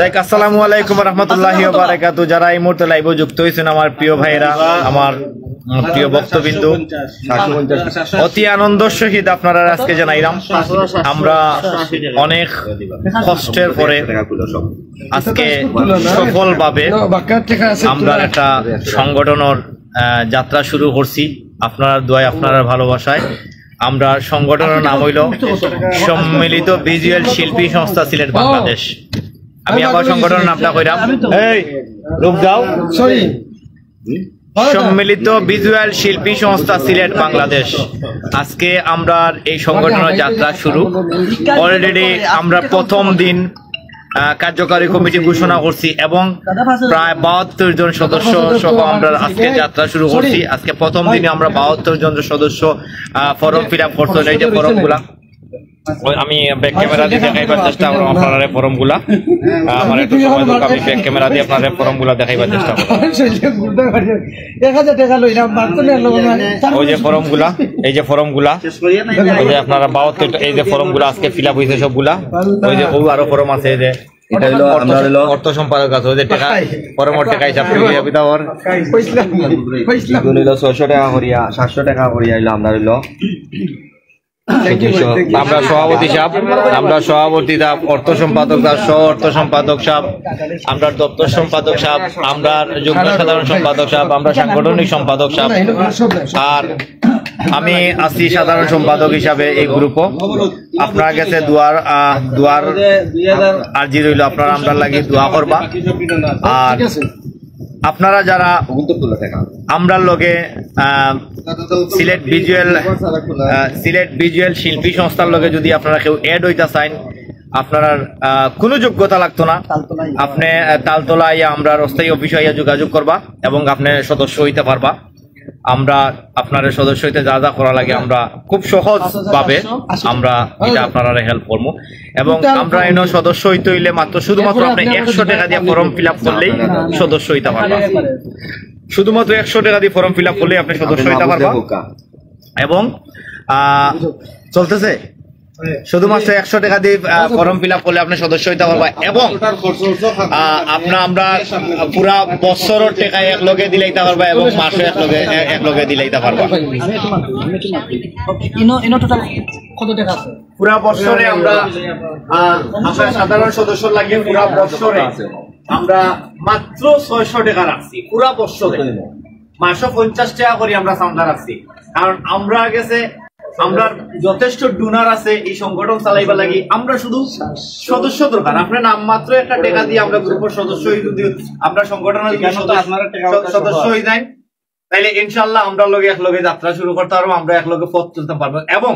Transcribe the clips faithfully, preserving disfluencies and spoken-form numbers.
দেখ, আসসালামু আলাইকুম রহমতুল্লাহি ওয়া বারাকাতু। যারা এই মুহূর্তে লাইভে যুক্ত হয়েছেন, আমার প্রিয় ভাইরা, আমার উম, প্রিয় ভক্তবৃন্দ, অতি আনন্দ সহিত আপনারা আজকে জানাইলাম, আমরা অনেক কষ্টের পরে আজকে সফলভাবে আমরা একটা সংগঠনের আহ, যাত্রা শুরু করছি। আপনার দোয়ায়, আপনার ভালোবাসায় আমরা সংগঠনের নাম হইল সম্মিলিত ভিজুয়াল শিল্পী সংস্থা সিলেট বাংলাদেশ। আমি আবার সংগঠনের নামটা কইরাম। এই, রুক যাও। সরি। সম্মিলিত ভিজুয়াল শিল্পী সংস্থা সিলেট বাংলাদেশ। আজকে আমরা এই সংগঠনের যাত্রা শুরু। অলরেডি আমরা প্রথম দিন আহ, কার্যকারী কমিটি ঘোষণা করছি এবং প্রায় বাহাত্তর জন সদস্য সহ আমরা আজকে যাত্রা শুরু করছি। আজকে প্রথম দিনে আমরা বাহাত্তর জন সদস্য ফর্ম ফিল আপ করছেন। এই যে ফর্মগুলা, ওই আমি ব্যাক ক্যামেরা দিয়ে দেখাইবার চেষ্টা করবো আপনারা ফর্মগুলা। আহ, আমার একটু সময় দরকার, আমি ব্যাক ক্যামেরা দিয়ে আপনারা ফর্মগুলা দেখাইবার চেষ্টা করবো। এক হাজার টাকা লইলাম, মাত্র নিয়ে আনলাম না। ওই যে ফর্মগুলা, এই যে ফর্মগুলা, এই যে আপনারা বাহাত্তর, এই যে ফর্মগুলা আজকে ফিল আপ হয়েছে সবগুলা। ওই যে ও আরো ফর্ম আছে, এই যে এটা হইলো, আমরা হইলো অর্থ সম্পাদক আছে, ওই যে টাকা, ফর্মর টাকা হিসাব করে দিয়া বিদা ওর। কইছিলাম, কইছিলাম। এগুলো হইলো ছয়শো টাকা করিয়া, সাতশো টাকা করিয়া হইলো আমরা হইলো। আমরা সভাপতি সাহেব, আমরা সভাপতি সাহেব, অর্থ সম্পাদক সাহেব, সহ অর্থ সম্পাদক সাহেব, আমরা দপ্তর সম্পাদক সাহেব, আমরা যুগ্ম সাধারণ সম্পাদক সাহেব, আমরা সাংগঠনিক সম্পাদক সাহেব, আর আমি আছি সাধারণ সম্পাদক হিসাবে এই গ্রুপও। আপনার কাছে দুয়ার, আহ, দুয়ার আর্জি রইল, আপনারা আমরার লাগি দোয়া করবা। আর আপনারা যারা আমরার লগে, আহ, সিলেট ভিজুয়াল, আহ, সিলেট ভিজুয়াল শিল্পী সংস্থার লগে যদি আপনারা কেউ অ্যাড হইতা চাইন, আপনারার, আহ, কোনো যোগ্যতা লাগতো না। আপনি, আহ, তালতলা আইয়া আমরার অস্থায়ী অফিসে আইয়া যোগাযোগ করবা এবং আপনি সদস্য হইতে পারবা। আমরা আপনার সদস্য হইতে যা যা করা লাগে আমরা খুব সহজ ভাবে আমরা এটা আপনারা হেল্প করবো। এবং আমরা এনে সদস্য হইতে হইলে মাত্র শুধুমাত্র আপনি একশো টাকা দিয়ে ফর্ম ফিল আপ করলেই সদস্য হইতে পারবা। শুধুমাত্র একশো টাকা দিয়ে ফর্ম ফিল আপ করলেই আপনি সদস্য হইতে পারবা। এবং আহ, চলতেছে, শুধুমাত্র একশো টাকা দিয়ে ফর্ম ফিল আপ করলে আপনি সদস্য হইতে পারবা। এবং আহ, আপনার আমরা পুরা বছরের টাকা এক লগে দিলাইতে পারবা এবং মাসে এক লগে, এক লগে দিলাইতে পারবা। ইনো ইনো টোটাল কত টাকা আছে? পুরা বছরে আমরা, আহ, আমরা সাধারণ সদস্য লাগে, পুরা বছরে আমরা মাত্র ছয়শো টাকা রাখছি পুরা বছরে। মাসে পঞ্চাশ টাকা করি আমরা চান্দা রাখছি, কারণ আমরা গেছে আমরা যথেষ্ট ডোনার আছে এই সংগঠন চালাইবার লাগি। আমরা শুধু সদস্য দরকার। আপনার নাম মাত্র একটা টাকা দিয়ে আমরা গ্রুপের সদস্য হয়ে যদি আমরা সংগঠনের যদি সদস্য, সদস্য হয়ে যাই, তাহলে ইনশাল্লাহ আমরা লগে এক লগে যাত্রা শুরু করতে পারবো, আমরা এক লগে পথ চলতে পারবো। এবং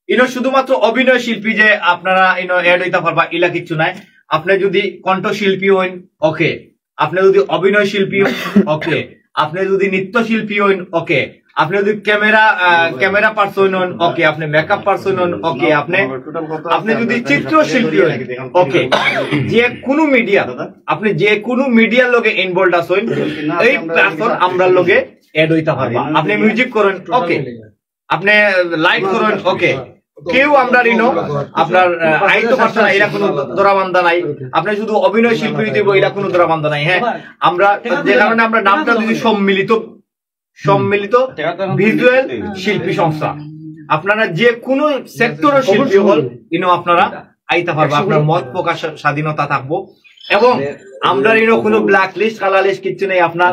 ইনো শুধুমাত্র অভিনয় শিল্পী যে আপনারা ইনো অ্যাড হইতে পারবা, ইলা কিচ্ছু নাই। আপনি যদি কণ্ঠ শিল্পী হইন, ওকে। আপনি যদি অভিনয় শিল্পী হইন, ওকে। আপনি যদি নৃত্য শিল্পী হইন, ওকে। আপনি যদি ক্যামেরা, আহ, ক্যামেরা পার্সন হইন, ওকে। আপনি মেকআপ পার্সন হইন, ওকে। আপনি, আপনি যদি চিত্র শিল্পী হইন, ওকে। যে কোনো মিডিয়া, আপনি যে কোনো মিডিয়ার লগে ইনভলভ আছেন, এই পার্সন আমরার লগে অ্যাড হইতে পারবা। আপনি মিউজিক করেন, ওকে। আপনি লাইট করেন, ওকে। কেউ আমরার ইনো আপনার, আহ, আইতো পারছে না, এরা কোনো ধরাবান্ধা নাই। আপনি শুধু অভিনয় শিল্পী হইতে হইব, এরা কোনো ধরাবান্ধা নাই। হ্যাঁ, আমরা যে কারণে আমরা নামটা দিছি সম্মিলিত, সম্মিলিত ভিজুয়াল শিল্পী সংস্থা। আপনারা যে কোনো সেক্টরের শিল্পী হল, ইনো আপনারা আইতে পারবা, আপনার মত প্রকাশ স্বাধীনতা থাকবো। এবং আমরা ইনো কোনো ব্ল্যাক লিস্ট, কালা লিস্ট কিচ্ছু নেই। আপনার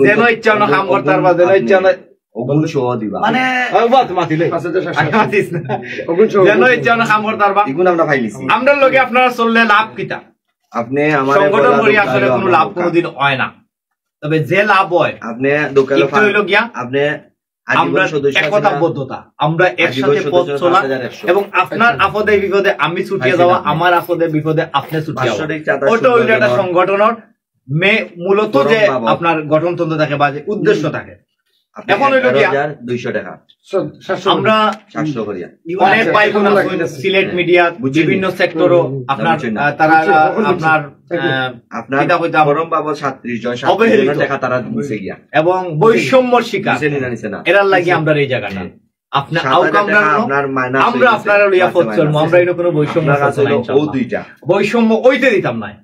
যেন ইচ্ছা অনো কাম করতে পারবা, যেন ইচ্ছা অনো ওগুন সহ দিবা। মানে ও বাত মাতিলে। আচ্ছা, আচ্ছা, আচ্ছা। মাতিস না। ওগুন সহ যেন ইচ্ছা অনো কাম করতে পারবা। এগুন আমরা পাইলিছি। আমরার লগে আপনারা চললে লাভ কিতা? আপনি আমার সংগঠন করি আসলে কোনো লাভ কোনোদিন হয় না, তবে যে লাভ হয় আপনি দোকানে একটু হইলো গিয়া আপনি আমরা আজীবন সদস্য আছেন একতা না? বদ্ধতা, আমরা আজীবন একসাথে সদস্য পথ আছেন চলা পাঁচ হাজার একশো। এবং আপনার আপদে বিপদে আমি ছুটিয়ে আজীবন যাওয়া, আপনি। আমার আপদে বিপদে আপনি ছুটিয়ে যাওয়া। বাৎসরিক চাঁদা ওটা হইলো একটা সুন্দর সংগঠনের মে মূলত গরম যে বাবদ। আপনার গঠনতন্ত্র থাকে বা যে উদ্দেশ্য থাকে। আপনি এখন হইলো কি? এগারো হাজার দুইশো টাকা। আমরা সাতশো করিয়া। অনেক ভাই বোন আছেন সিলেট মিডিয়া বুঝছেন? বিভিন্ন সেক্টরও হুম, হুম। আপনার বুঝছেন। আহ, তারা বুঝছি, আহ, বুঝছি। আপনার Thank you. আহ, আপনার কিতা কইতাম? গরম বাবদ সাতত্রিশ জন, অবহেলিত। সাতত্রিশ জন টাকা তারা দিছে গিয়া। এবং বৈষম্যর শিকার দিছে নি জানিছে না? এরার লাগি আমরা এই জায়গাটা। আপনি সাত আও হাজার কামরা টাকা নো, আপনার minus আমরা হয়ে গেছে, আপনারা লইয়া plus ফোন চলবো, minus। আমরা এটা কোনো বৈষম্য আপনার করতে কাছে নাই হলো ও ইনশাআল্লাহ। দুইটা। বৈষম্য ওইতে দিতাম নাই।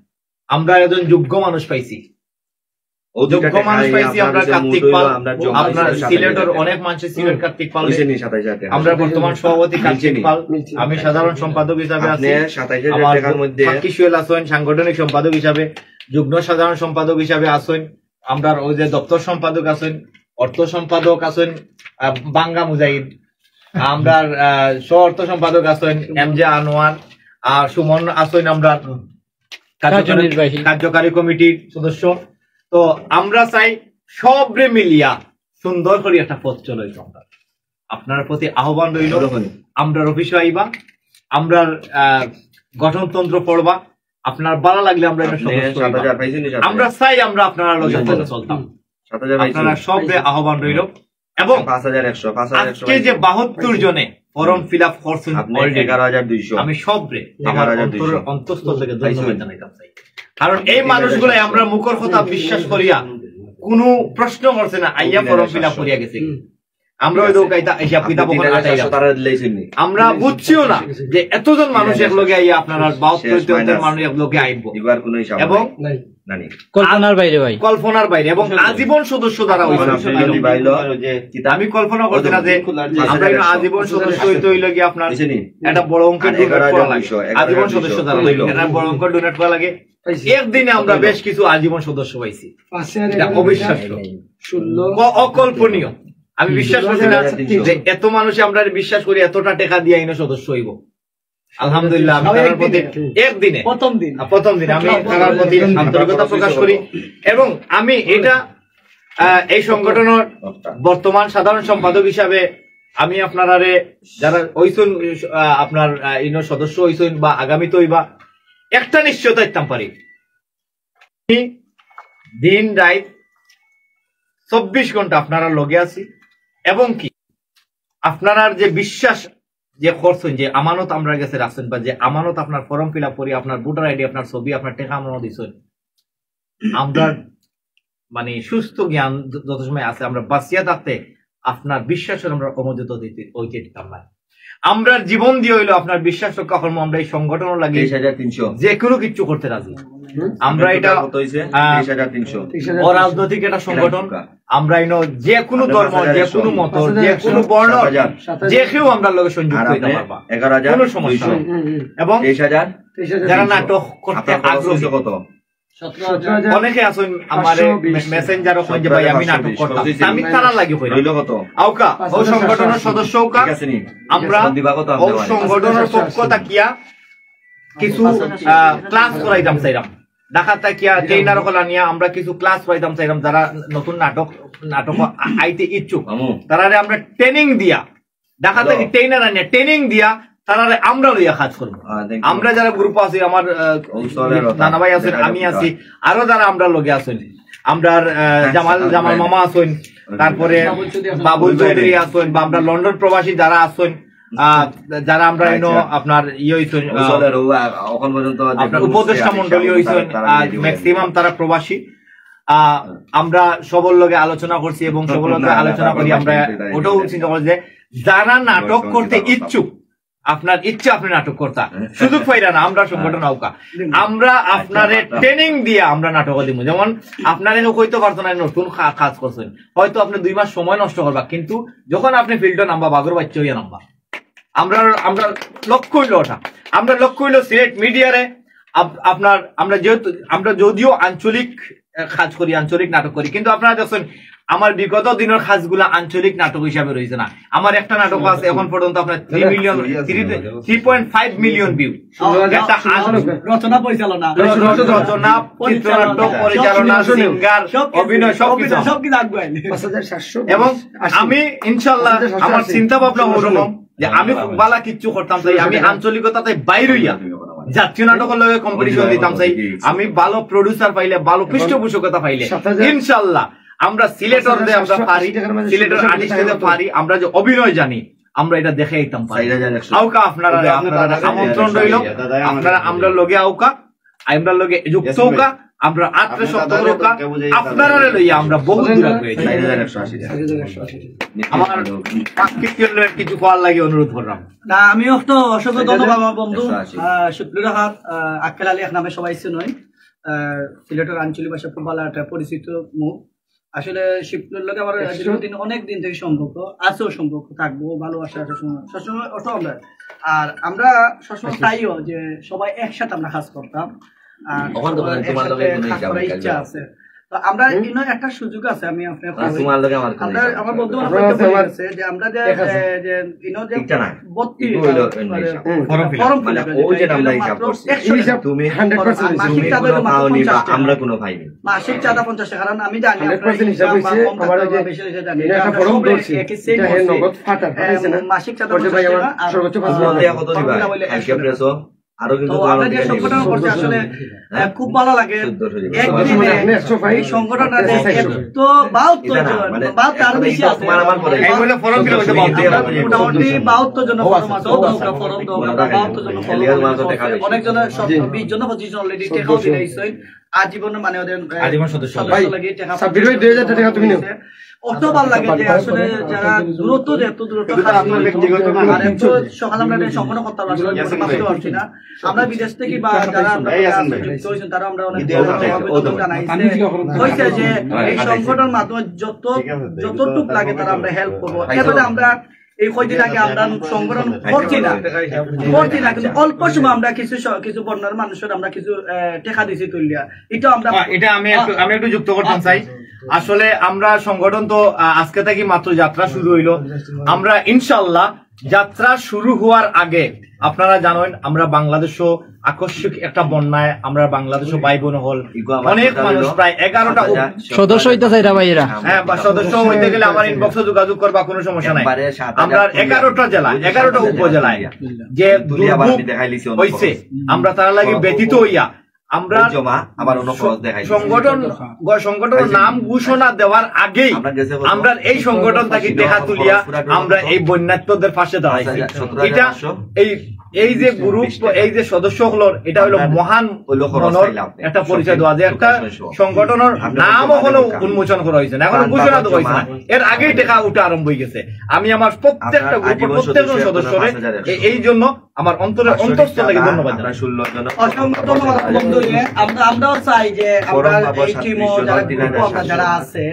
আমরা একজন যোগ্য মানুষ পাইছি। যোগ্য মানুষ পাইছি আমরা কার্তিক পাল। আপনার সিলেটর অনেক মানুষের সিলেট কার্তিক পাল। আমরা বর্তমান সভাপতি কার্তিক পাল। আমি সাধারণ সম্পাদক হিসাবে আছি। আমার সাক্ষী সুহেল আছেন সাংগঠনিক সম্পাদক হিসাবে, যুগ্ম সাধারণ সম্পাদক হিসাবে আছেন। আমরা ওই যে দপ্তর সম্পাদক আছেন, অর্থ সম্পাদক আছেন, আহ, বাঙ্গা মুজাহিদ। আমরা, আহ, সহ অর্থ সম্পাদক আছেন এম জে আনোয়ার, আর সুমন আছেন আমরা কার্যনির্বাহী। কার্যকারী কমিটির সদস্য। তো আমরা চাই সবরে মিলিয়া সুন্দর করে একটা পথ চলইতো আমরা। আপনার প্রতি আহ্বান রইল, আমরার অফিসে আইবা, আমরার, আহ, গঠনতন্ত্র পড়বা, আপনার ভালা লাগলে আমরা এটা সদস্য হইবা। আমরা চাই আমরা আপনারার লগে চলতাম। আপনারা সবরে আহ্বান রইল। এবং আজকে যে বাহাত্তর জনে ফর্ম ফিল আপ করছেন already, এগারো হাজার দুইশো। আমি সবরে আমার অন্তরের অন্তঃস্থল থেকে ধন্যবাদ জানাইতাম চাই। কারণ এই মানুষগুলাই আমরা মুখর কথা বিশ্বাস করিয়া কোনো প্রশ্ন করছে না, আইয়া ফর্ম ফিল আপ করিয়া গেছে। আমরা ওই দৌকাইতা হিসাব কিতাব ওখানে আটাইলাম। আমরা বুঝছিও না যে এতজন মানুষ এক লগে আইয়া আপনারা বাহাত্তর মানুষ এক লগে আইব। এবং কল্পনার বাইরে ভাই। কল্পনার বাইরে এবং আজীবন সদস্য যারা হইছেন। আমি কল্পনা করছি না যে আমরা এখানে আজীবন সদস্য হইতে হইলে কি আপনার একটা বড় অঙ্কের ডোনেট করা লাগে। আজীবন সদস্য যারা হইল, এটা বড় অঙ্কের ডোনেট করা লাগে। একদিনে আমরা বেশ কিছু আজীবন সদস্য পাইছি। এটা অবিশ্বাস্য। ক-, অকল্পনীয়। আমি বিশ্বাস করছি না যে এত মানুষে আমরা বিশ্বাস করি এতটা টাকা দিয়ে আইনো সদস্য হইব। আলহামদুলিল্লাহ, আমি তারার প্রতি একদিনে, প্রথম দিন। আহ, প্রথম দিন আমি তারার প্রতি আন্তরিকতা প্রকাশ করি। এবং আমি এটা, আহ, এই সংগঠনের বর্তমান সাধারণ সম্পাদক হিসাবে আমি আপনারারে যারা হইছেন, আহ, আপনার, আহ, ইনো সদস্য হইছেন বা আগামীতে হইবা, একটা নিশ্চয়তা দিতাম পারি, আমি দিন রাত চব্বিশ ঘন্টা আপনারার লগে আছি। এবং কি আপনারার যে বিশ্বাস যে করছেন, যে আমানত আমরার গেছে রাখছেন, বা যে আমানত আপনার ফর্ম ফিল আপ করি, আপনার ভোটার আইডি, আপনার ছবি, আপনার টাকা আমানত দিছেন, আমরা মানে সুস্থ জ্ঞান য-, যত সময় আছে, আমরা বাঁচিয়া থাকতে আপনার বিশ্বাসের আমরা অমর্যাদা দিতে, হইতে দিতাম না। আমরা জীবন দিয়ে হইলো আপনার বিশ্বাস রক্ষা করবো। আমরা এই সংগঠন লাগি যে কোনো কিছু করতে রাজি। আমরা এটা, আহ, অরাজনৈতিক একটা সংগঠন। আমরা ইনো যে কোনো ধর্ম, যে কোনো মত, যে কোনো বর্ণ, যে কেউ আমরা লগে সংযুক্ত হইতে পারবা, কোনো সমস্যা নেই। এবং যারা নাটক করতে আগ্রহী, অনেকে আছেন আমার মেসেঞ্জারও কইন যে ভাই আমি নাটক করতাম, আমি তারার লাগি কই আউকা ও সংগঠনের সদস্য আউকা। আমরা ও সংগঠনের পক্ষ থাকিয়া কিছু, আহ, ক্লাস করাইতাম চাইরাম। ঢাকা থাকিয়া ট্রেনার অকল আনিয়া আমরা কিছু ক্লাস করাইতাম চাইরাম, যারা নতুন নাটক, নাটক আ-, আইতে ইচ্ছুক, তারারে আমরা ট্রেনিং দিয়া, ঢাকা থাকি ট্রেনার আনিয়া ট্রেনিং দিয়া তারারে আমরা লইয়া কাজ করবো। আমরা যারা গ্রুপ আছি, আমার, আহ, নানা ভাই আছেন, আমি আছি, আরো যারা আমরা লগে আছেন, আমরার, আহ, জামাল, জামাল মামা আছেন, তারপরে বাবুল চৌধুরী আছেন, বা আমরা লন্ডন প্রবাসী যারা আছেন, আহ, যারা আমরা ইনো আপনার ইয়ে হইছেন, আহ, আপনার উপদেষ্টা মণ্ডলী হইছেন, ম্যাক্সিমাম তারা প্রবাসী। আহ, আমরা সবর লগে আলোচনা করছি এবং সবর লগে আলোচনা করি আমরা ওটাও চিন্তা করি যে যারা নাটক করতে ইচ্ছুক, আপনার ইচ্ছা আপনি নাটক করতা, সুযোগ পাইরা না, আমরা সংগঠন আউকা, আমরা আপনারে ট্রেনিং দিয়া আমরা নাটক দিব। যেমন আপনারে কেউ কইতে পারতো না নতুন কা-, কাজ করছেন, হয়তো আপনি দুই মাস সময় নষ্ট করবা, কিন্তু যখন আপনি ফিল্ডে নামবা, বাঘর বাচ্চা হইয়া নামবা। আমরা, আমরা লক্ষ্য হইলো ওটা, আমরা লক্ষ্য হইলো সিলেট মিডিয়ারে আপ-, আপনার, আমরা যেহেতু, আমরা যদিও আঞ্চলিক, আহ, কাজ করি, আঞ্চলিক নাটক করি, কিন্তু আপনারা দেখছেন আমার বিগত দিনের কাজগুলা আঞ্চলিক নাটক হিসাবে রয়েছে না। আমার একটা নাটক আছে এখন পর্যন্ত আপনার three million, three point five million view. একটা আন-, রচনা পরিচালনা, রচনা, চিত্রনাট্য পরিচালনা, সিঙ্গার, অভিনয়, সবকিছু। এবং আমি ইনশাল্লাহ আমার চিন্তা ভাবনা অন্যরকম যে আমি খুব ভালো কিচ্ছু করতাম চাই, আমি আঞ্চলিকতাতে বাইরে হইয়া জাতীয় নাটকের লগে কম্পিটিশন দিতাম চাই, আমি ভালো প্রডিউসার পাইলে, ভালো পৃষ্ঠপোষকতা পাইলে ইনশাল্লাহ আমরা সিলেটর যে আমরা পারি, সিলেটর আর্টিস্ট যে পারি, আমরা যে অভিনয় জানি, আমরা এটা দেখাইতাম পারি। আউকা আপনারা, আপনারা আমন্ত্রণ রইল, আপনারা আমরা লগে আউকা, আমরা লগে যুক্ত হউকা, আমরা আত্রে শক্ত করুকা, আপনারারে লইয়া আমরা বহুত দূর আগে যাই। আমার পাঁচ কিছু করার লাগে অনুরোধ করলাম। না, আমি তো অসংখ্য ধন্যবাদ আমার বন্ধু, আহ, সুপ্রিয় রাহাত, আহ, আক্কেল আলী এক নামে সবাই চিনই। আহ, সিলেটের আঞ্চলিক ভাষা খুব ভালো একটা পরিচিত মুখ। আসলে শিবলুর লগে আমার দীর্ঘদিন, অনেক দিন থেকে সম্পর্ক, আছেও সম্পর্ক, থাকবো, ভালোবাসা আছে সবসময়, সবসময় ওটা আমরা। আর আমরা সবসময় চাইও যে সবাই একসাথে আমরা কাজ করতাম। আর ওখান তো বলেন, তোমার লগে একসাথে কোনো কাজ হিসাব করার নাই, ইচ্ছা কাজ আছে। তো আমরা ইনো একটা সুযোগ আছে, আমি আপনাকে আর কই। তোমার লগে আমার কোনো আমরা, হিসাব আমার নাই। বন্ধু বান্ধব আমরা বলতে আছে, আমার বলেছে যে আমরা যে, এক আছে। এ, যে ইনো যে একটা না। বত্রিশ ইগু হইলো মানে, form fill up. Form fill up, মানে, ও যেটা আমরা হিসাব করছি। একশো টাকা। তুমি আর মাসিক চাঁদা কোনো হইলো পাওনি বা পঞ্চাশ টাকা। আমরা কোনো পাইনি। মাসিক চাঁদা পঞ্চাশ টাকা, কারণ আমি জানি আপনার হান্ড্রেড পার্সেন্ট হিসাব ইনকাম বা হইছে, কম আমার থাকতে ওই যে পারে, বেশি হইছে জানি। এটা আমরা একটা ফর্ম সবরে ধরছি, একই সেম এটা হে করছি। নগদ ফাটার, এ, পাঠাইছে না? মাসিক চাঁদা পঞ্চাশ টাকা, আর কত দিবা? ফর্ম ফিল আপ হইলে আজকে একশো টাকা। প্রেসও আরো কিন্তু তো আমরা যে সংগঠন করছি আসলে, হ্যাঁ? আহ, খুব ভালো লাগে। চোদ্দশো দিবা। একদিনে মানে আপনি একশো পাই, এই সংগঠনটা আপনি একশো। এত বাহাত্তর এটা না, জন, মানে, বাহাত্তর আরো বেশি আছে। তোমার আমার পরে। এই বলে ফর্ম ফিল আপ হইতে বাহাত্তর। মোটামুটি বাহাত্তর জন ও, ফর্ম আছে, আছে, ও, আছে। ফর্ম দাও, ফর্ম দাও, বাহাত্তর জন ফর্ম আছে। অনেক জনের সব, বিশ জন পঁচিশ জন already টেকাও দিলাইছে। আজীবন মানে ওদের, আহ, আজীবন সদস্য। সদস্য ভাই, লাগে, টেকা সাব্বির ভাই, দুই হাজার টাকা তুমি নেও। অত ভালো লাগে যে আসলে যারা দূরত্ব, যে এত দূরত্ব, এটা তো আপনার ব্যক্তিগত না। আর এত সকালে আমরা এটা সম্পন্ন করতে পারছি না, ইয়াসিন ভাই। ভাবতে পারছি না। আমরা বিদেশ থেকে বা যারা আমরা এই ইয়াসিন ভাই। যুক্ত হয়েছেন, তারা আমরা অনেক ভিডিও ধন্যবাদ আছে, ও তো। জানাইছে। হয়েছে যে এই সংগঠনের মাধ্যমে যত, ঠিক আছে, যতটুক লাগে তারা আমরা হেল্প করবো। এবারে আমরা এই কয়দিন আগে আমরা সংগঠন করছি না, করছি না, কিন্তু অল্প সময় আমরা কিছু স-, কিছু বন্যার মানুষের আমরা কিছু, আহ, টেকা দিছি তুলিয়া। এটা আমরা, হ্যাঁ, এটা আমি একটু, আমি একটু যুক্ত করতাম চাই। আসলে আমরা সংগঠন তো, আহ, আজকে থেকে মাত্র যাত্রা শুরু হইলো। আমরা ইনশাআল্লাহ যাত্রা শুরু হওয়ার আগে আপনারা জানেন আমরা বাংলাদেশও আকস্মিক একটা বন্যায় আমরা বাংলাদেশও ভাই বোন হল অনেক মানুষ প্রায় এগারোটা উপ- সদস্য হইতে চাইরা ভাই এরা। হ্যাঁ, বা সদস্য হইতে গেলে আমার ইনবক্সে যোগাযোগ করবা, কোনো সমস্যা নাই। আমরা এগারোটা জেলা, এগারোটা উপজেলায় যে দুর্ভোগ হইছে, আমরা তারা লাগি ব্যথিত হইয়া আমরা সংগঠন, গ-, সংগঠনের নাম ঘোষণা দেওয়ার আগেই আমরা এই সংগঠন থেকে টেকা তুলিয়া আমরা এই বন্যার্তদের পাশে দাঁড়াইছি। এটা এই, এই যে গ্রুপ, এই যে সদস্য হকলর, এটা হইলো মহান মনর একটা পরিচয় দেওয়া, যে একটা সংগঠনের নাম এখনো উন্মোচন করা হয়েছে না, এখনো ঘোষণা দেওয়া হয়েছে না। এর আগেই টেকা উঠা আরম্ভ হয়ে গেছে। আমি আমার প্রত্যেকটা গ্রুপের প্রত্যেকজন সদস্যরে এ-, এই জন্য আমার অন্তরে, অন্তঃস্থল থেকে ধন্যবাদ জানাই। অসংখ্য ধন্যবাদ বন্ধু। আমরা, আমরাও চাই যে আমরা এই টিমও যারা গ্রুপও আমরা যারা আছে,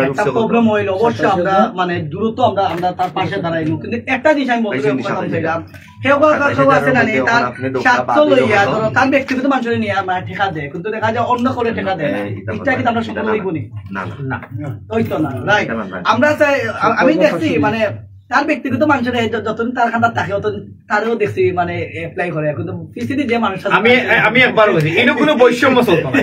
একটা প্রবলেম হইলে অবশ্যই আমরা মানে দ্রুত আমরা, আমরা তার পাশে দাঁড়াইব। কিন্তু একটা জিনিস আমি বলতে চাইলাম, কেউ কেউ আছে না নি, তার স্বার্থ লইয়া ধরো তার ব্যক্তিগত মানুষের নিয়ে আমার টেকা দেয়, কিন্তু দেখা যায় অন্য করে টেকা দেয় না। এটা কিন্তু আমরা সম্পূর্ণ দেখবো নি। না, না। ওই তো না, রাইট। আমরা চাই, আ-, আমি দেখছি মানে তার ব্যক্তিগত মানুষের এই য-, যতদিন তার খান্দাত থাকে, অতদিন তারও দেখছি মানে অ্যাপ্লাই করে। এখন তো পিসিডি যে মানুষ আছে আমি, আমি একবার বলছি, এটা কোনো বৈষম্য চলতো না।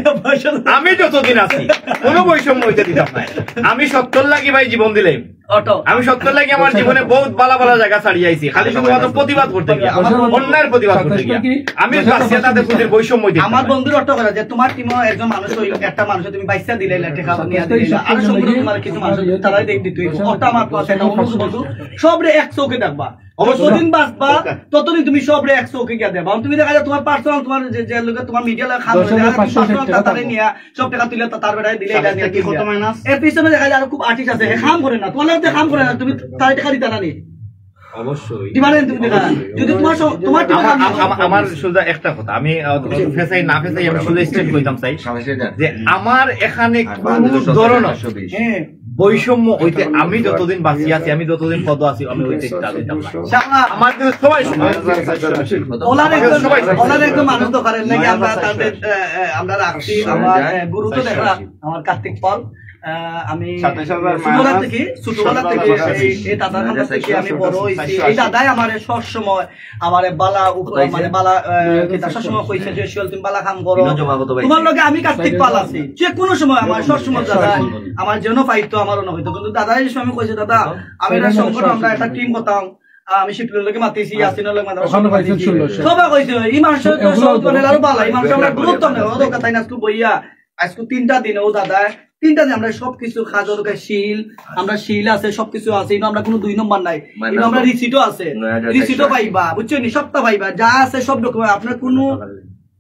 আমি যতদিন আছি, কোনো বৈষম্য হইতে দিতাম না। আমি সত্যর লাগি ভাই জীবন দিলাম। অটো। আমি সত্যর লাগি আমার জীবনে বহুত ভালা ভালা জায়গা ছাড়িয়া আইছি, খালি শুধুমাত্র প্রতিবাদ করতে গিয়া, অন্যায়ের প্রতিবাদ করতে গিয়া। আমি বাঁচিয়া তাদের প্রতি বৈষম্য হইতে দিতাম না। আমার বন্ধুর অর্থ করে যে তোমার টিমও একজন মানুষ, ওই একটা মানুষ তুমি বাইসা দিলে, লেটে খাওয়া নিয়ে দিলে, আরো সম্পর্ক তোমার কিছু মানুষ তারাই দেখ দিতে হইব। অর্থ আমার তো আছে, এটা অনুরোধ বন্ধু, সবরে এক চোখে দেখবা। অবশ্যই। যতদিন বাঁচবা, ততদিন তুমি সবরে এক চোখে গিয়া দেখবা। আর তুমি দেখা যায় তোমার পার্সোনাল, তোমার যে, যে লোকে তোমার মিডিয়া লাগে খাম করে, দেখা যায় তুমি পার্সোনাল তাড়াতাড়ি নিয়ে সব টাকা তুলে তা-, তার বেটায় দিলে, এটা নিয়ে কি কত মাইনাস? এর পিছনে দেখা যায় আরো খুব আর্টিস্ট আছে, হে কাম করে না, তোমার লাগতে কাম করে না, তুমি তার টাকা দিতে না নি। অবশ্যই। দিবা না তুমি টাকা। যদি তোমার স-, তোমার টাকা আমার, আমার, আমার শুধু একটা কথা, আমি, আহ, ফেসাই না ফেসাই, আমি শুধু স্ট্রেট কইতাম চাই যে আমার এখানে কোনো ধরনের, হ্যাঁ, বৈষম্য হইতে আমি যতদিন বাঁচি আছি, আমি যতদিন পদ আছি, আমি হইতে দিতাম না। আমার কিন্তু সবাই সমান। ওনার একজন, সবাই সমান। ওনার একজন মানুষ তো পারেন নাকি, আমরা তাদের, আহ, আহ, আমরা রাখছি, আমার, আহ, গুরু তো দেখলাম, আমার কার্তিক পাল। আহ, আমি ছোটবেলা থেকে, ছোটবেলা থেকে এই, এই দাদার কাছ থেকে আমি বড় হইছি। এই দাদাই আমার সব সময় আমার বালা উপ-, মানে বালা, আহ, কিতা সব সময় কইছে যে, "শিয়াল, তুমি বালা কাম করো।" তোমার লগে আমি কার্তিক পাল আছি। যে কোনো সময় আমার সব সময় দাদা আমার যেন পাইতো, আমারও না হইতো। কিন্তু দাদা এই সময় কইছে, "দাদা, আমি একটা সংগঠন, আমরা একটা টিম করতাম।" আহ, আমি শিবলুর লগে মাতিছি, ইয়াসিনর লগে মাতিছি, সবাই কইছে, "এই মানুষের তো সহজ মানে আরো ভালো, এই মানুষ আমরা গুরুত্ব নেই।" ও তো কথা না, আজকে বইয়া, আজকে তিনটা দিন, ও দাদা, তিনটা দিন আমরা সবকিছু কাজ ওর কাছে শিল, আমরা শিল আছে, সবকিছু আছে, কিন্তু আমরা কোনো দুই নম্বর নাই, কিন্তু আমরা রিসিটও আছে, রিসিটও পাইবা, বুঝছো নি? সবটা পাইবা, যা আছে সব ডকুমেন্ট, আপনার কোনো,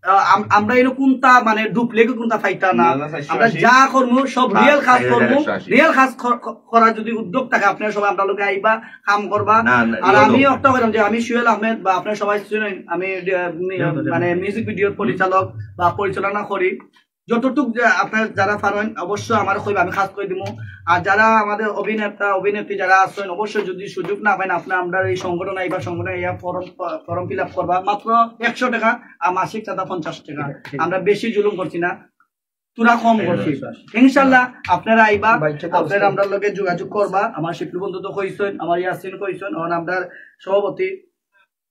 আহ, আম-, আমরা এরকম কোনটা মানে ডুপ্লিকেট কোনটা পাইতা না, আমরা যা করবো সব রিয়েল কাজ করবো, রিয়েল কাজ কর-, ক-, করার যদি উদ্যোগ থাকে, আপনারা সবাই আমরা লোকে আইবা, কাম করবা। আর আমি একটা কইলাম যে আমি সুহেল আহমেদ বা আপনারা সবাই শুনেন, আমি, আহ, মি-, মানে মিউজিক ভিডিওর পরিচালক বা পরিচালনা করি। যতটুক যে আপনারা যারা পারেন অবশ্যই আমার কইবা, আমি কাজ করে দিমু। আর যারা আমাদের অভিনেতা অভিনেত্রী যারা আছেন, অবশ্যই যদি সুযোগ না পাইন, আপনারা আমরা এই সংগঠন আইবা, সংগঠন আইয়া ফর্ম ফর্ম ফিল আপ করবা, মাত্র একশো টাকা, আর মাসিক চাঁদা পঞ্চাশ টাকা। আমরা বেশি জুলুম করছি না, তোরা কম করছি। ইনশাল্লাহ আপনারা আইবা, আপনারা আমরার লগে যোগাযোগ করবা। আমার শিবলু বন্ধু তো কইছেন, আমার ইয়াসিন কইছেন, আর আমরার সভাপতি,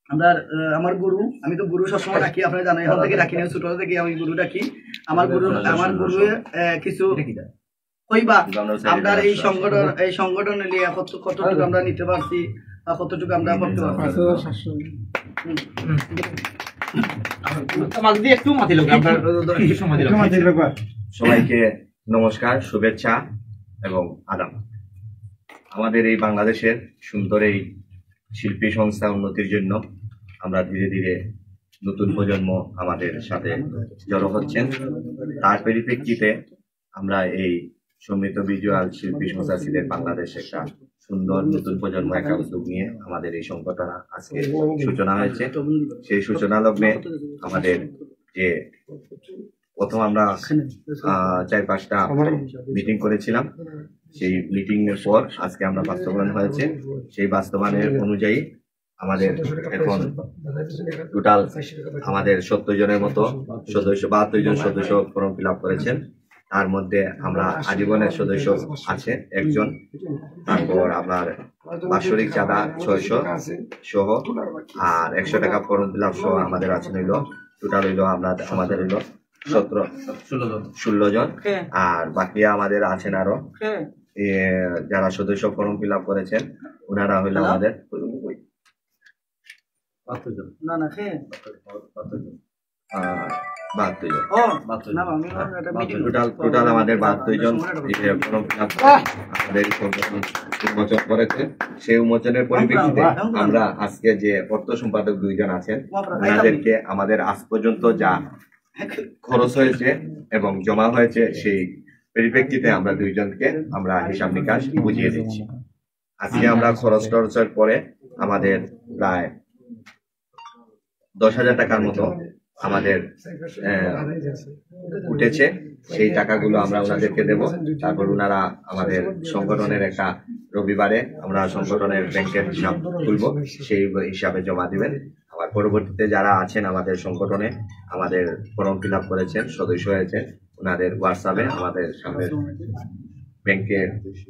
আমরার আহ, আমার গুরু, আমি তো গুরু সবসময় ডাকি, আপনারা জানেন, এখন থেকে ডাকি না, ছোট থেকে আমি গুরু ডাকি। আমার গুরু, আমার গুরু আহ, কিছু কইবা, আমরা এই সংগঠন, এই সংগঠন নিয়ে কত কতটুকু আমরা নিতে পারছি বা কতটুকু আমরা করতে পারছি। মাঝে দিয়ে একটু মাতি লোক, আপনার একটু সময় দিলাম। সবাইকে নমস্কার, শুভেচ্ছা এবং আদাব। আমাদের এই বাংলাদেশের সুন্দর এই শিল্পী সংস্থা উন্নতির জন্য আমরা ধীরে ধীরে নতুন প্রজন্ম আমাদের সাথে জড়ো হচ্ছেন। তার পরিপ্রেক্ষিতে আমরা এই সমৃদ্ধ ভিজুয়াল শিল্পী সংস্থা সিলেট বাংলাদেশ একটা সুন্দর নতুন প্রজন্ম একটা উদ্যোগ নিয়ে আমাদের এই সংগঠন আজকে সূচনা হয়েছে। সেই সূচনা লগ্নে আমাদের যে প্রথম আমরা আহ, চার পাঁচটা মিটিং করেছিলাম, সেই মিটিং এর পর আজকে আমরা বাস্তবায়ন হয়েছে। সেই বাস্তবায়নের অনুযায়ী আমাদের এখন টোটাল আমাদের সত্তর জনের মতো সদস্য, বাহাত্তর জন সদস্য ফর্ম ফিল আপ করেছেন। তার মধ্যে আমরা আজীবনের সদস্য আছে একজন, তারপর আপনার বাৎসরিক চাঁদা ছয়শো সহ আর একশো টাকা ফর্ম ফিল আপ সহ আমাদের আছে হইলো, টোটাল হইলো আমরা আমাদের হইলো সতেরো, ষোলো জন। আর বাকি আমাদের আছেন আরো এ, যারা সদস্য ফর্ম ফিল আপ করেছেন, ওনারা হইলো আমাদের না না, কে? আহ, বাহাত্তর জন। ও, না, আমি ভাবলাম এটা মিটিং। টোটাল টোটাল আমাদের বাহাত্তর জন এই যে ফর্ম ফিল আপ আমাদের এই সংগঠন উন্মোচন করেছে। সেই উন্মোচনের পরিপ্রেক্ষিতে আমরা আজকে যে অর্থ সম্পাদক দুইজন আছেন, ওনাদেরকে আমাদের আজ পর্যন্ত যা খরচ হয়েছে এবং জমা হয়েছে, সেই পরিপ্রেক্ষিতে আমরা দুইজনকে আমরা হিসাব নিকাশ বুঝিয়ে দিচ্ছি। আজকে আমরা খরচ টরচের পরে আমাদের প্রায় দশ হাজার টাকার মতো আমাদের আহ, উঠেছে। সেই টাকাগুলো আমরা ওনাদেরকে দেব। তারপর ওনারা আমাদের সংগঠনের একটা রবিবারে আমরা সংগঠনের ব্যাংকের হিসাব খুলবো, সেই হিসাবে জমা দিবেন। আবার পরবর্তীতে যারা আছেন আমাদের সংগঠনে, আমাদের ফর্ম ফিল আপ করেছেন, সদস্য হয়েছেন, ওনাদের হোয়াটসঅ্যাপে আমাদের সামনে ব্যাংকে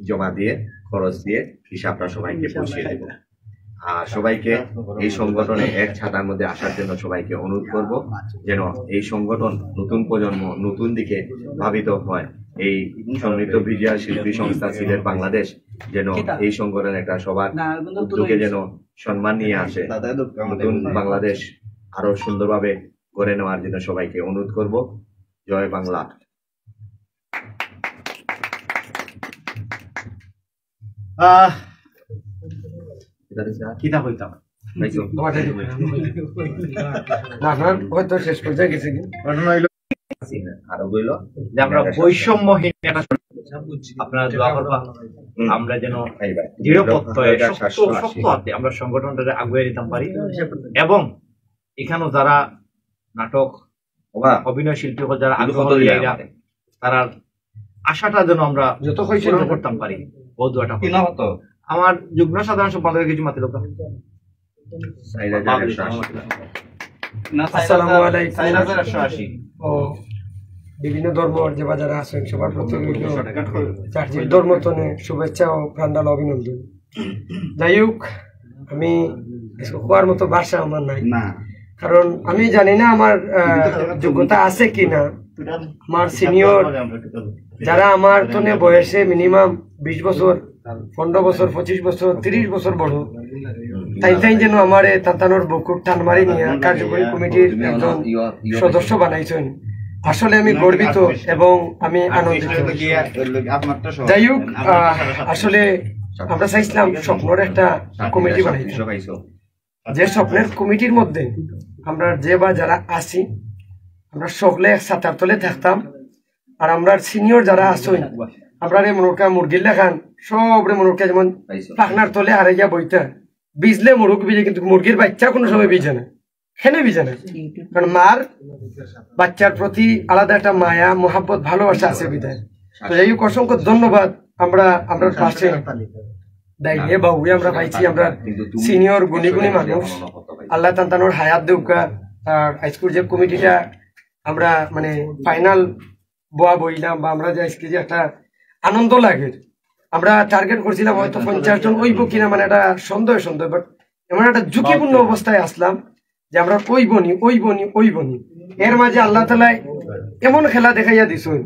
জমা দিয়ে খরচ দিয়ে হিসাবটা সবাইকে পৌঁছিয়ে দেব। আর সবাইকে এই সংগঠনে এক ছাতার মধ্যে আসার জন্য সবাইকে অনুরোধ করব, যেন এই সংগঠন নতুন প্রজন্ম নতুন দিকে ভাবিত হয়। এই সমৃদ্ধ ভিজুয়াল শিল্পী সংস্থা সিলেট বাংলাদেশ যেন এই সংগঠন একটা সবার উদ্যোগে যেন সম্মান নিয়ে আসে, নতুন বাংলাদেশ আরো সুন্দরভাবে গড়ে নেওয়ার জন্য সবাইকে অনুরোধ করব। জয় বাংলা। আহ, কিতা কইতাম? না, না, হয়তো শেষ পর্যায়ে গেছে কি? ঘটনা হইল আরো বইল যে আমরা বৈষম্যহীন একটা সমাজ, আপনারা দোয়া করবা, আমরা যেন দৃঢ় প্রত্যয়ে শক্ত, শক্ত হাতে আমরা সংগঠনটাকে আগুয়ে নিতাম পারি। এবং এখানো যারা নাটক, অভিনয় শিল্পী হকল যারা আগ্রহ নিয়া আইরা, তারার আশাটা যেন আমরা যত হইছে পূরণ করতাম পারি, ও দোয়াটা করতাম। আমার যুগ্ম সাধারণ সম্পাদকের কিছু মাতিল। আসসালামু আলাইকুম। ও বিভিন্ন ধর্মর যে বা যারা আছেন সবার প্রতি রইল চারটির ধর্ম তনে শুভেচ্ছা ও প্রাণঢালা অভিনন্দন। যাই হোক, আমি কিছু কওয়ার মতো ভাষা আমার নাই, না। কারণ আমি জানি না আমার আহ, যোগ্যতা আছে কি না। আমার সিনিয়র যারা আমার তনে বয়সে মিনিমাম বিশ বছর, পনেরো বছর, পঁচিশ বছর, তিরিশ বছর বড়, তাইন তাইন যেন আমারে তাতানোর বুকুর টান মারি নিয়া কার্যকরী কমিটির একজন সদস্য বানাইছইন। আসলে আমি গর্বিত এবং আমি আনন্দিত। যাই হোক, আহ, আসলে আমরা চাইছিলাম স্বপ্নর একটা কমিটি বানাইতাম, যে স্বপ্নের কমিটির মধ্যে আমরা যে বা যারা আছি, আমরা সকলে এক ছাতার তলে থাকতাম। আর আমরার সিনিয়র যারা আছইন, আমরারে মনে করিয়া মুরগির লাখান, সবরে মনে করিয়া যেমন পাখনার তলে হারাইয়া বইতা, ভিজলে মুরগ ভিজে, কিন্তু মুরগির বাচ্চা কোনো সময় ভিজে না। কেনে বুঝে না। কারণ মার বাচ্চার প্রতি আলাদা একটা মায়া, মহাব্বত, ভালোবাসা আছে বিধায়। তো যাই হোক, অসংখ্য ধন্যবাদ। আমরা আমরা পাশে দাঁড়িয়ে বাবু আমরা পাইছি, আমরা সিনিয়র গুণী গুণী মানুষ। আল্লাহ তান তানোর হায়াত দেউকা। আর আইজকুর যে কমিটিটা আমরা মানে ফাইনাল বয়া বইলাম বা আমরা যে আজকে যে একটা আনন্দ লাগে, আমরা টার্গেট করছিলাম হয়তো পঞ্চাশ জন অইব কিনা, মানে একটা সন্দেহ সন্দেহ, বাট এমন একটা ঝুঁকিপূর্ণ অবস্থায় আসলাম যে আমরা অইবনি অইবনি অইবনি। এর মাঝে আল্লাহ তাআলায় এমন খেলা দেখাইয়া দিছইন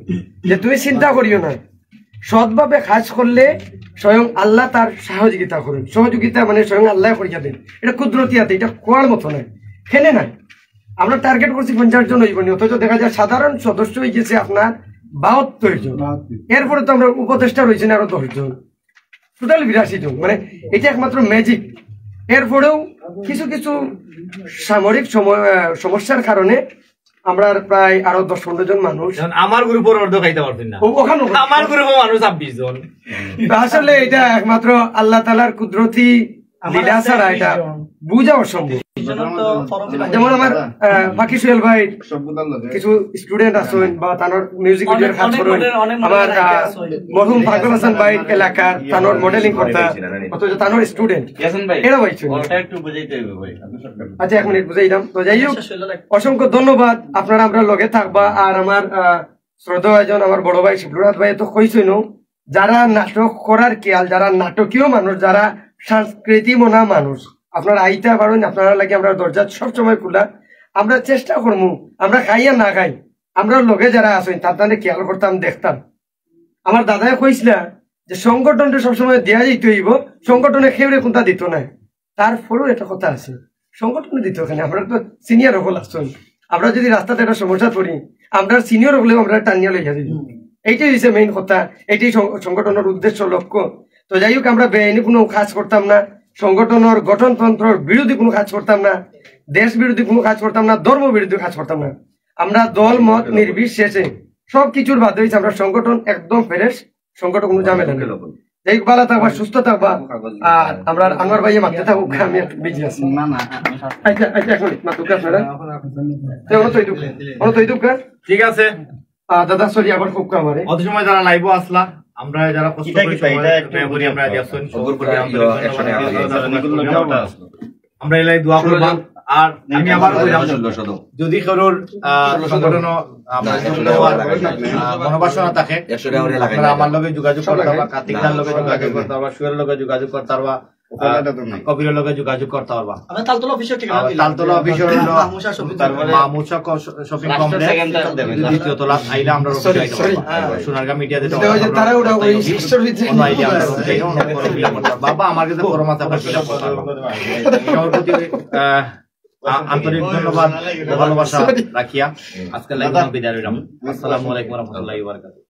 যে তুমি চিন্তা করিও না, সৎভাবে কাজ করলে স্বয়ং আল্লাহ তার সহযোগিতা করেন। সহযোগিতা মানে স্বয়ং আল্লাহ করিয়া দেন, এটা কুদরতি আতে, এটা কওয়ার মতো নয়, কেনে না। আমরা টার্গেট করছি পঞ্চাশ জন অইবনি, অথচ দেখা যায় সাধারণ সদস্য অই গেছে আপনার বাহাত্তর জন। এরপরে তো আমরা উপদেষ্টা রয়েছেন আরো দশ জন, টোটাল বিরাশি জন। মানে এটা একমাত্র ম্যাজিক। এরপরেও কিছু কিছু সামরিক সময় আহ, সমস্যার কারণে আমরা প্রায় আরো দশ পনেরো জন মানুষ যেমন আমার গ্রুপের অর্ধ খাইতে পারতেন না। ও- ওখানে আমার গ্রুপে মানুষ ছাব্বিশ জন। তো আসলে এটা একমাত্র আল্লাহ তাআলার কুদরতি লীলা ছাড়া এটা বুঝা অসম্ভব। যেমন আমার আহ, ফাকি সোহেল ভাই, কিছু স্টুডেন্ট আছেন বা তানোর মিউজিক ভিডিওর কাজ করেন, আমার আহ, মরহুম ফাজল হাসান ভাই এলাকার তানোর মডেলিং করতা, অথচ তানোর স্টুডেন্ট। ইয়াসিন ভাই, এরা ভাই ছিল। ওটা একটু বুঝাইতে হবে ভাই, আপনি শর্টকাট। আচ্ছা, এক মিনিট বুঝাই দিলাম। তো যাই হোক, অসংখ্য ধন্যবাদ, আপনারা আমরা লগে থাকবা। আর আমার আহ, শ্রদ্ধা একজন আমার বড় ভাই শিবলুনাথ ভাই তো কইছইন, যারা নাটক করার খেয়াল, যারা নাটকীয় মানুষ, যারা সংস্কৃতি মনা মানুষ, আপনারা আইতা পারেন, আপনারা লাগি আমরা দরজা সবসময় খোলা। আমরা চেষ্টা করমু, আমরা খাইয়া না খাই, আমরা লগে যারা আছেন তার তাহলে খেয়াল করতাম, দেখতাম। আমার দাদায় কইছিলা যে সংগঠনটা সবসময় দেয়া যাইতে হইব, সংগঠনে কেউরে কোনটা দিত না। তারপরেও একটা কথা আছে, সংগঠনে দিত কেনে, আমরা তো সিনিয়র হকল আছেন, আমরা যদি রাস্তাতে একটা সমস্যা করি, আমরা সিনিয়র হকলেও আমরা টানিয়া লইয়া যাই। এইটাই হচ্ছে মেইন কথা, এইটাই সং- সংগঠনের উদ্দেশ্য, লক্ষ্য। তো যাই হোক, আমরা বেআইনি কোনো কাজ করতাম না, সংগঠনের গঠনতন্ত্রর বিরোধী কোনো কাজ করতাম না, দেশ বিরোধী কোনো কাজ করতাম না, ধর্ম বিরোধী কাজ করতাম না। আমরা দল মত নির্বিশেষে সব কিছুর বাদে হইছে আমরা সংগঠন একদম ফ্রেশ, সংগঠন কোনো ঝামেলা নেই। যাই হোক, ভালো থাকবা, সুস্থ থাকবা। আর আমরা আনোয়ার ভাইয়ে মাততে থাকুক, আমি একটু বিজি আছি। না, না, আমি সব আচ্ছা, আচ্ছা, এক মিনিট, মাতুক আপনারা। তো ওরা তো এই দুঃখ, ওরা তো এই দুঃখ। ঠিক আছে। আহ, দাদা, সরি, আবার খুব কামারে। অত সময় যারা লাইভও আসলা, আমরা যারা কষ্ট এটা করি কি তাই? সময় এটা একটু ব্যয় করি, আমরা বুঝাই একজন অগ্রপরে আমরা ধন্যবাদ একশো টাকা জানাই। দিয়ে আমরা এই দোয়া করবা। আর আমি আবার কইলাম, যদি কারোর, আহ, সংগঠন, আহ, যুক্ত হওয়ার, আহ, মনোবাসনা থাকে, আপনারা আমার লগে যোগাযোগ করতে পারবা, কার্তিক দার লগে যোগাযোগ করতে পারবা, সুয়ের লগে যোগাযোগ করতে পারবা, আহ, কবিরের লগে যোগাযোগ করতে পারবা। আমরা তালতলা অফিসের ঠিকানা আবার দিলাম। তালতলা অফিসের হলো মামুশা শপিং তারপরে কমপ্লেক্স, মামুশা ক-, শপিং কমপ্লেক্স, দ্বিতীয় তলা, আইলে আমরা অফিসে আইতে পারবা। সোনারগাঁ মিডিয়া যেটা, ওই যে তারা ওটা ওই অন্য আইলে আমরা অফিসে আইলে অন্য কোনো ফিল আপ করতে পারবা। বাবা, আমার কাছে ফর্ম আছে, আপনার ফিল আপ করতে পারবা। সবার প্রতি, আহ, আ-, আন্তরিক ধন্যবাদ ও ভালোবাসা রাখিয়া আজকের লাইভ বিদায় নিলাম। আসসালামু আলাইকুম ওয়া রাহমাতুল্লাহি ওয়া বারাকাতুহু।